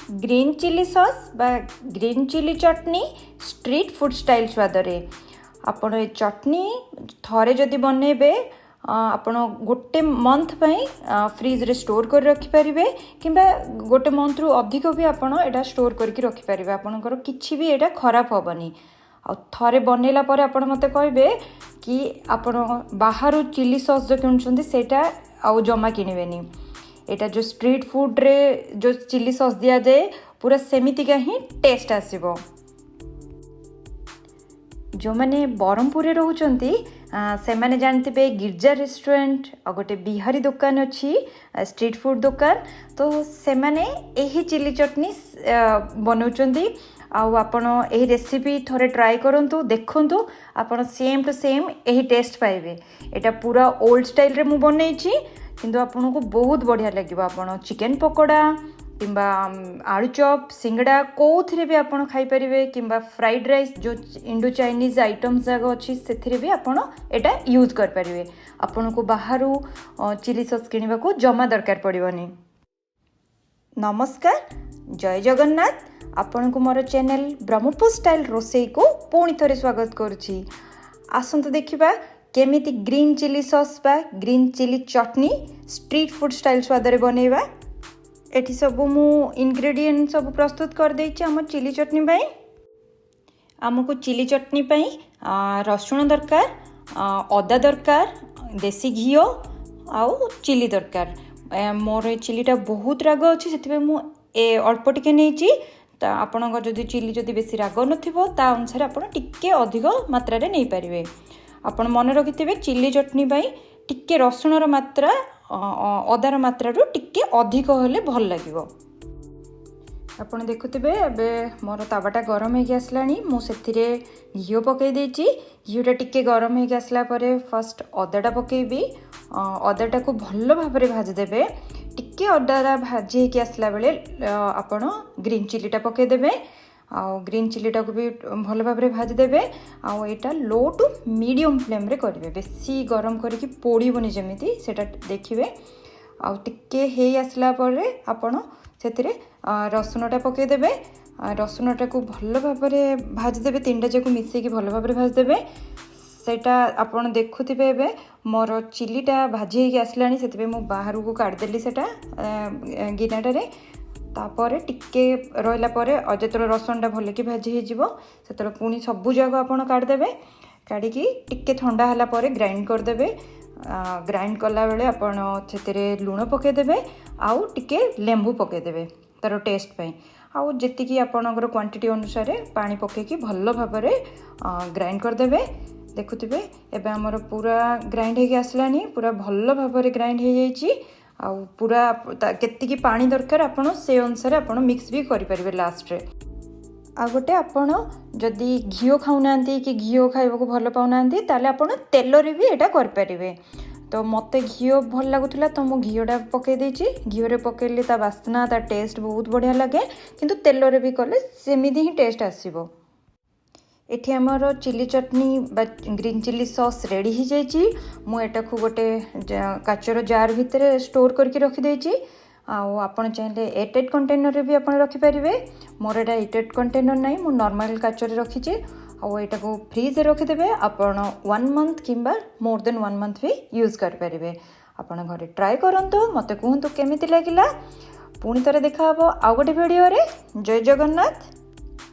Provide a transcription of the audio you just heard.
Green chilli sauce ବା green chilli ଚଟନି street food style ସ୍ୱାଦରେ। ଆପଣ ଏ ଚଟନି ଥରେ ଯଦି ବନେଇବେ, ଆପଣ ଗୋଟେ ମନ୍ଥ ପାଇଁ ଫ୍ରିଜରେ ଷ୍ଟୋର୍ କରି ରଖିପାରିବେ କିମ୍ବା ଗୋଟେ ମନ୍ଥରୁ ଅଧିକ ବି ଆପଣ ଏଇଟା ଷ୍ଟୋର୍ କରିକି ରଖିପାରିବେ। ଆପଣଙ୍କର କିଛି ବି ଏଇଟା ଖରାପ ହେବନି। ଆଉ ଥରେ ବନେଇଲା ପରେ ଆପଣ ମୋତେ କହିବେ କି ଆପଣ ବାହାରୁ ଚିଲି ସସ୍ ଯେଉଁ କିଣୁଛନ୍ତି, ସେଇଟା ଆଉ ଜମା କିଣିବେନି। ଏଇଟା ଯେଉଁ ଷ୍ଟ୍ରିଟ୍ ଫୁଡ଼୍ରେ ଯେଉଁ ଚିଲି ସସ୍ ଦିଆଯାଏ, ପୁରା ସେମିତିକା ହିଁ ଟେଷ୍ଟ ଆସିବ। ଯେଉଁମାନେ ବ୍ରହ୍ମପୁରରେ ରହୁଛନ୍ତି, ସେମାନେ ଜାଣିଥିବେ ଗିର୍ଜା ରେଷ୍ଟୁରାଣ୍ଟ ଆଉ ଗୋଟେ ବିହାରୀ ଦୋକାନ ଅଛି, ଷ୍ଟ୍ରିଟ୍ ଫୁଡ଼୍ ଦୋକାନ। ତ ସେମାନେ ଏହି ଚିଲି ଚଟନି ବନାଉଛନ୍ତି। ଆଉ ଆପଣ ଏହି ରେସିପି ଥରେ ଟ୍ରାଏ କରନ୍ତୁ, ଦେଖନ୍ତୁ, ଆପଣ ସେମ୍ ଟୁ ସେମ୍ ଏହି ଟେଷ୍ଟ ପାଇବେ। ଏଇଟା ପୁରା ଓଲ୍ଡ ଷ୍ଟାଇଲ୍ରେ ମୁଁ ବନେଇଛି, କିନ୍ତୁ ଆପଣଙ୍କୁ ବହୁତ ବଢ଼ିଆ ଲାଗିବ। ଆପଣ ଚିକେନ୍ ପକୋଡ଼ା କିମ୍ବା ଆଳୁଚପ୍, ସିଙ୍ଗଡ଼ା, କେଉଁଥିରେ ବି ଆପଣ ଖାଇପାରିବେ କିମ୍ବା ଫ୍ରାଇଡ଼୍ ରାଇସ୍, ଯେଉଁ ଇଣ୍ଡୋ ଚାଇନିଜ୍ ଆଇଟମ୍ସ ଯାକ ଅଛି, ସେଥିରେ ବି ଆପଣ ଏଇଟା ୟୁଜ୍ କରିପାରିବେ। ଆପଣଙ୍କୁ ବାହାରୁ ଚିଲି ସସ୍ କିଣିବାକୁ ଜମା ଦରକାର ପଡ଼ିବନି। ନମସ୍କାର, ଜୟ ଜଗନ୍ନାଥ। ଆପଣଙ୍କୁ ମୋର ଚ୍ୟାନେଲ୍ ବ୍ରହ୍ମପୁର ଷ୍ଟାଇଲ୍ ରୋଷେଇକୁ ପୁଣି ଥରେ ସ୍ୱାଗତ କରୁଛି। ଆସନ୍ତୁ ଦେଖିବା କେମିତି ଗ୍ରୀନ୍ ଚିଲି ସସ୍ ବା ଗ୍ରୀନ୍ ଚିଲି ଚଟନି ଷ୍ଟ୍ରିଟ୍ ଫୁଡ଼୍ ଷ୍ଟାଇଲ୍ ସ୍ୱାଦରେ ବନେଇବା। ଏଠି ସବୁ ମୁଁ ଇନଗ୍ରେଡ଼ିଏଣ୍ଟ ସବୁ ପ୍ରସ୍ତୁତ କରିଦେଇଛି ଆମ ଚିଲି ଚଟନି ପାଇଁ। ଆମକୁ ଚିଲି ଚଟନି ପାଇଁ ରସୁଣ ଦରକାର, ଅଦା ଦରକାର, ଦେଶୀ ଘିଅ ଆଉ ଚିଲି ଦରକାର। ମୋର ଏ ଚିଲିଟା ବହୁତ ରାଗ ଅଛି, ସେଥିପାଇଁ ମୁଁ ଅଳ୍ପ ଟିକେ ନେଇଛି। ତ ଆପଣଙ୍କର ଯଦି ଚିଲି ଯଦି ବେଶୀ ରାଗ ନଥିବ, ତା ଅନୁସାରେ ଆପଣ ଟିକେ ଅଧିକ ମାତ୍ରାରେ ନେଇପାରିବେ। ଆପଣ ମନେ ରଖିଥିବେ, ଚିଲି ଚଟନି ପାଇଁ ଟିକେ ରସୁଣର ମାତ୍ରା ଅଦାର ମାତ୍ରାରୁ ଟିକେ ଅଧିକ ହେଲେ ଭଲ ଲାଗିବ। ଆପଣ ଦେଖୁଥିବେ, ଏବେ ମୋର ତାୱାଟା ଗରମ ହେଇକି ଆସିଲାଣି। ମୁଁ ସେଥିରେ ଘିଅ ପକାଇ ଦେଇଛି। ଘିଅଟା ଟିକେ ଗରମ ହେଇକି ଆସିଲା ପରେ ଫାର୍ଷ୍ଟ ଅଦାଟା ପକାଇବି। ଅଦାଟାକୁ ଭଲ ଭାବରେ ଭାଜିଦେବେ। ଟିକେ ଅଦାଟା ଭାଜି ହେଇକି ଆସିଲା ବେଳେ ଆପଣ ଗ୍ରୀନ୍ ଚିଲିଟା ପକାଇଦେବେ ଆଉ ଗ୍ରୀନ୍ ଚିଲିଟାକୁ ବି ଭଲ ଭାବରେ ଭାଜିଦେବେ। ଆଉ ଏଇଟା ଲୋ ଟୁ ମିଡ଼ିୟମ୍ ଫ୍ଲେମ୍ରେ କରିବେ। ବେଶୀ ଗରମ କରିକି ପୋଡ଼ିବନି ଯେମିତି, ସେଇଟା ଦେଖିବେ। ଆଉ ଟିକେ ହେଇ ଆସିଲା ପରେ ଆପଣ ସେଥିରେ ରସୁଣଟା ପକାଇଦେବେ। ରସୁଣଟାକୁ ଭଲ ଭାବରେ ଭାଜିଦେବେ। ତିନିଟା ଯାକୁ ମିଶେଇକି ଭଲ ଭାବରେ ଭାଜିଦେବେ। ସେଇଟା ଆପଣ ଦେଖୁଥିବେ, ଏବେ ମୋର ଚିଲିଟା ଭାଜି ହେଇକି ଆସିଲାଣି। ସେଥିପାଇଁ ମୁଁ ବାହାରକୁ କାଢ଼ିଦେଲି ସେଇଟା ଗିନାଟାରେ। ତାପରେ ଟିକେ ରହିଲା ପରେ, ଯେତେବେଳେ ରସୁଣଟା ଭଲକି ଭାଜି ହେଇଯିବ, ସେତେବେଳେ ପୁଣି ସବୁ ଯାକ ଆପଣ କାଢ଼ିଦେବେ। କାଢ଼ିକି ଟିକେ ଥଣ୍ଡା ହେଲା ପରେ ଗ୍ରାଇଣ୍ଡ କରିଦେବେ। ଗ୍ରାଇଣ୍ଡ କଲାବେଳେ ଆପଣ ସେଥିରେ ଲୁଣ ପକାଇଦେବେ ଆଉ ଟିକେ ଲେମ୍ବୁ ପକାଇଦେବେ ତା'ର ଟେଷ୍ଟ ପାଇଁ। ଆଉ ଯେତିକି ଆପଣଙ୍କର କ୍ୱାଣ୍ଟିଟି ଅନୁସାରେ ପାଣି ପକାଇକି ଭଲ ଭାବରେ ଗ୍ରାଇଣ୍ଡ କରିଦେବେ। ଦେଖୁଥିବେ, ଏବେ ଆମର ପୁରା ଗ୍ରାଇଣ୍ଡ ହେଇକି ଆସିଲାଣି। ପୁରା ଭଲ ଭାବରେ ଗ୍ରାଇଣ୍ଡ ହେଇଯାଇଛି। ଆଉ ପୁରା କେତିକି ପାଣି ଦରକାର, ଆପଣ ସେ ଅନୁସାରେ ଆପଣ ମିକ୍ସ ବି କରିପାରିବେ ଲାଷ୍ଟରେ। ଆଉ ଗୋଟେ, ଆପଣ ଯଦି ଘିଅ ଖାଉନାହାନ୍ତି କି ଘିଅ ଖାଇବାକୁ ଭଲ ପାଉନାହାନ୍ତି, ତାହେଲେ ଆପଣ ତେଲରେ ବି ଏଇଟା କରିପାରିବେ। ତ ମୋତେ ଘିଅ ଭଲ ଲାଗୁଥିଲା, ତ ମୁଁ ଘିଅଟା ପକାଇ ଦେଇଛି। ଘିଅରେ ପକାଇଲେ ତା ବାସ୍ନା, ତା ଟେଷ୍ଟ ବହୁତ ବଢ଼ିଆ ଲାଗେ। କିନ୍ତୁ ତେଲରେ ବି କଲେ ସେମିତି ହିଁ ଟେଷ୍ଟ ଆସିବ। ଏଠି ଆମର ଚିଲି ଚଟନି ବା ଗ୍ରୀନ୍ ଚିଲି ସସ୍ ରେଡ଼ି ହେଇଯାଇଛି। ମୁଁ ଏଟାକୁ ଗୋଟେ କାଚର ଜାର୍ ଭିତରେ ଷ୍ଟୋର୍ କରିକି ରଖିଦେଇଛି। ଆଉ ଆପଣ ଚାହିଁଲେ ଏୟାରଟାଇଟ୍ କଣ୍ଟେନରରେ ବି ଆପଣ ରଖିପାରିବେ। ମୋର ଏଇଟା ଏୟାରଟାଇଟ୍ କଣ୍ଟେନର ନାହିଁ, ମୁଁ ନର୍ମାଲ୍ କାଚରେ ରଖିଛି। ଆଉ ଏଇଟାକୁ ଫ୍ରିଜରେ ରଖିଦେବେ। ଆପଣ ୱାନ୍ ମନ୍ଥ କିମ୍ବା ମୋର୍ ଦେନ୍ ୱାନ୍ ମନ୍ଥ ବି ୟୁଜ୍ କରିପାରିବେ। ଆପଣ ଘରେ ଟ୍ରାଏ କରନ୍ତୁ, ମୋତେ କୁହନ୍ତୁ କେମିତି ଲାଗିଲା। ପୁଣି ଥରେ ଦେଖାହେବ ଆଉ ଗୋଟେ ଭିଡ଼ିଓରେ। ଜୟ ଜଗନ୍ନାଥ।